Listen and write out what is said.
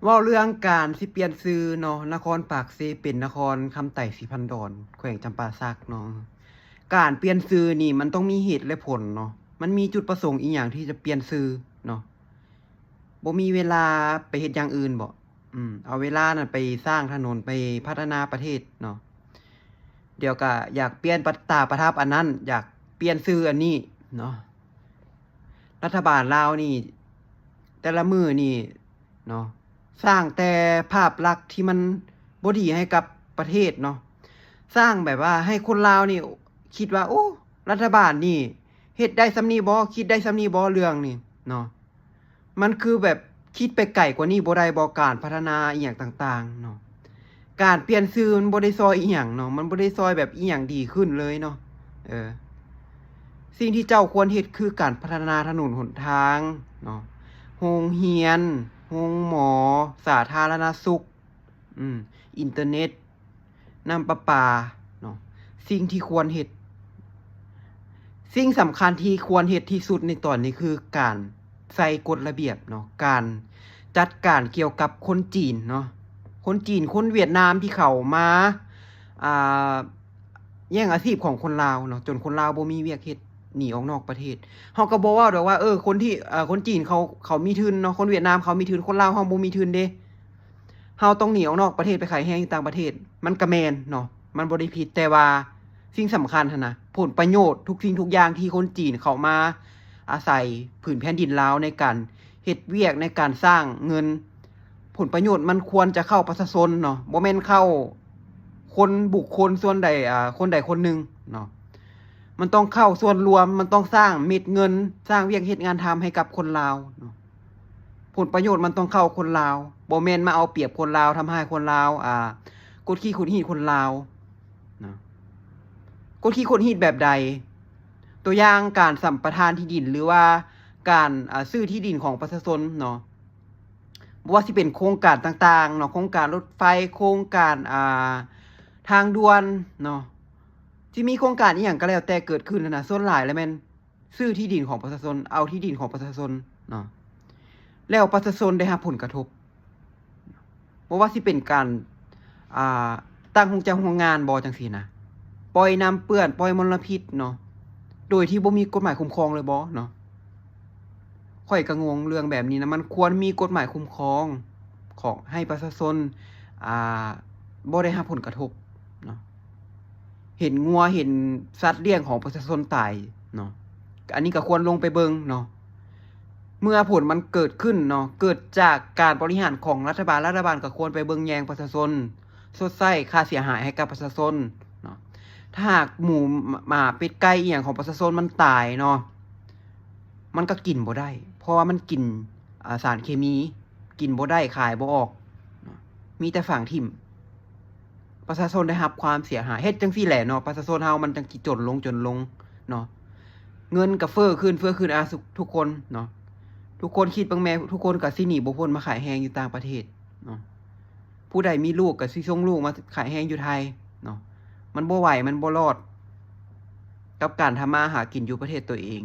ເວົ້າເລື່ອງການຊິປ່ຽນຊື່ເນາະ ນະຄອນປາກເຊເປັນນະຄອນຄຳໄຕສີພັນດອນ ແຂວງຈຳປາສັກເນາະ. ການປ່ຽນຊື່ນີ້ມັນຕ້ອງມີເຫດ ແລະ ຜົນເນາະ, ມັນມີຈຸດປະສົງອີ່ຫຍັງທີ່ຈະປ່ຽນຊື່ເນາະ? ບໍ່ມີເວລາໄປເຮັດຢ່າງອື່ນບໍ? ອືມ ເອົາເວລານັ້ນໄປສ້າງຖະໜົນ ໄປພັດທະນາປະເທດເນາະ. ດຽວກະຢາກປ່ຽນປະ ຕາປະທັບອັນນັ້ນ ຢາກປ່ຽນຊື່ອັນນີ້ເນາະ. ລັດຖະບານລາວນີ້ ແຕ່ລະມື້ນີ້ເນາະ ສ້າງແຕ່ພາບລັກທີ່ມັນບໍ່ດີໃຫ້ກັບປະເທດເນາະ, ສ້າງແບບວ່າໃຫ້ຄົນລາວນີ້ຄິດວ່າ ໂອ້ ລັດຖະບານນີ້ເຮັດໄດ້ສ່ຳນີ້ບໍ? ຄິດໄດ້ສ່ຳນີ້ບໍເລື່ອງນີ້ເນາະ? ມັນຄືແບບຄິດໄປໄກກວ່ານີ້ບໍ່ໄດ້ບໍ? ການພັດທະນາອີ່ຫຍັງຕ່າງໆເນາະ. ການປ່ຽນຊື່ມັນບໍ່ໄດ້ຊ່ອຍອີ່ຫຍັງເນາະ, ມັນບໍ່ໄດ້ຊ່ອຍແບບອີ່ຫຍັງດີຂຶ້ນເລີຍເນາະ. ເອີ ສິ່ງທີ່ເຈົ້າຄວນເຮັດຄືການພັດທະນາຖະໜົນຫົນທາງເນາະ, ໂຮງຮຽນ, ໂຮງໝໍ, ສາທາລະນະສຸກ, ອືມ ອິນເຕີເນັດ, ນ້ຳປະປາເນາະ. ສິ່ງທີ່ຄວນເຮັດ ສິ່ງສຳຄັນທີ່ຄວນເຮັດທີ່ສຸດໃນຕອນນີ້ຄືການໃສ່ກົດລະບຽບເນາະ, ການຈັດການກ່ຽວກັບຄົນຈີນເນາະ, ຄົນຈີນ ຄົນຫວຽດນາມທີ່ເຂົ້າມາ ອ່າ ແຍ່ງອາຊີບຂອງຄົນລາວເນາະ, ຈົນຄົນລາວບໍ່ມີວຽກເຮັດ ໜີອອກນອກປະເທດ. ເຮົາກໍບໍ່ເວົ້າດອກວ່າ ເອີ ຄົນທີ່ ເອີ ຄົນຈີນເຂົາ ເຂົາມີທຶນເນາະ, ຄົນຫວຽດນາມເຂົາມີທຶນ, ຄົນລາວເຮົາບໍ່ມີທຶນເດ້. ເຮົາຕ້ອງໜີອອກນອກປະເທດໄປຂາຍແຮງຢູ່ຕ່າງປະເທດ, ມັນກະແມ່ນເນາະ, ມັນບໍ່ໄດ້ຜິດ, ແຕ່ວ່າສິ່ງສຳຄັນຫັ້ນນະ ຜົນປະໂຫຍດທຸກສິ່ງທຸກຢ່າງທີ່ຄົນຈີນເຂົ້າມາອາໄສຜືນແຜ່ນດິນລາວໃນການເຮັດວຽກ, ໃນການສ້າງເງິນ, ຜົນປະໂຫຍດມັນຄວນຈະເຂົ້າປະຊາຊົນເນາະ, ບໍ່ແມ່ນເຂົ້າຄົນບຸກຄົນສ່ວນໃດ ອາ ຄົນໃດຄົນໜຶ່ງເນາະ, ມັນຕ້ອງເຂົ້າສ່ວນລວມ, ມັນຕ້ອງສ້າງເມັດເງິນ, ສ້າງວຽກເຮັດງານທຳໃຫ້ກັບຄົນລາວເນາະ. ຜົນປະໂຫຍດມັນຕ້ອງເຂົ້າຄົນລາວ, ບໍ່ແມ່ນມາເອົາປຽບຄົນລາວ, ທຳຮ້າຍຄົນລາວ, ອາ ກົດຂີ່ຂົດຮີດຄົນລາວນະ. ກົດຂີ່ຂົດຮີດແບບໃດ? ຕົວຢ່າງການສຳປະທານທີ່ດິນ ຫຼືວ່າການ ອາ ຊື້ທີ່ດິນຂອງປະຊາຊົນເນາະ, ບໍ່ວ່າຊິເປັນໂຄງການຕ່າງໆເນາະ, ໂຄງການລົດໄຟ, ໂຄງການ ອາ ທາງດ່ວນເນາະ, ທີ່ມີໂຄງການອີ່ຫຍັງກໍແລ້ວແຕ່ເກີດຂຶ້ນຫັ້ນນະ, ສ່ວນຫຼາຍແລ້ວແມ່ນ ຊື້ທີ່ດິນຂອງປະຊາຊົນ, ເອົາທີ່ດິນຂອງປະຊາຊົນເນາະ, ແລ້ວປະຊາຊົນໄດ້ຮັບຜົນກະທົບ. ບໍ່ວ່າຊິເປັນການ ອ່າ ຕັ້ງໂຮງຈັກໂຮງງານບໍ ຈັ່ງຊີ້ນະ, ປ່ອຍນ້ຳເປື້ອນ, ປ່ອຍມົນລະພິດເນາະ, ໂດຍທີ່ບໍ່ມີກົດໝາຍຄຸ້ມຄອງເລີຍບໍເນາະ? ຂ້ອຍກໍງົງເລື່ອງແບບນີ້ນະ, ມັນຄວນມີກົດໝາຍຄຸ້ມຄອງຂອງ ໃຫ້ປະຊາຊົນ ອ່າ ບໍ່ໄດ້ຮັບຜົນກະທົບເນາະ. ເຫັນງົວເຫັນສັດລ້ຽງຂອງປະຊາຊົນຕາຍເນາະ, ອັນນີ້ກໍຄວນລົງໄປເບິ່ງເນາະ. ເມື່ອຜົນມັນເກີດຂຶ້ນເນາະ, ເກີດຈາກການບໍລິຫານຂອງລັດຖະບານ, ລັດຖະບານກໍຄວນໄປເບິ່ງແຍງປະຊາຊົນ, ຊົດໃຊ້ຄ່າເສຍຫາຍໃຫ້ກັບປະຊາຊົນເນາະ. ຖ້າຫາກໝູ ໝາ ເປັດ ໄກ່ ອີ່ຫຍັງຂອງປະຊາຊົນມັນຕາຍເນາະ, ມັນກໍກິນບໍ່ໄດ້, ເພາະວ່າມັນກິນ ອາ ສານເຄມີ, ກິນບໍ່ໄດ້, ຂາຍບໍ່ອອກເນາະ, ມີແຕ່ຝັງຖິ້ມ. ປະຊາຊົນໄດ້ຮັບຄວາມເສຍຫາຍ. ເຮັດຈັ່ງຊີ້ແຫຼະເນາະ, ປະຊາຊົນເຮົາມັນຈັ່ງຊິຈົນລົງ, ຈົນລົງເນາະ. ເງິນກໍເຟີ້ຂຶ້ນ, ເຟີ້ຂຶ້ນ, ອາ ທຸກຄົນເນາະ, ທຸກຄົນຄິດເບິ່ງແມ້, ທຸກຄົນກໍຊິໜີບໍ່ພົ້ນມາຂາຍແຮງຢູ່ຕ່າງປະເທດເນາະ. ຜູ້ໃດມີລູກກໍຊິສົ່ງລູກມາຂາຍແຮງຢູ່ໄທເນາະ. ມັນບໍ່ໄຫວ, ມັນບໍ່ລອດກັບການທຳມາຫາກິນຢູ່ປະເທດຕົວເອງ.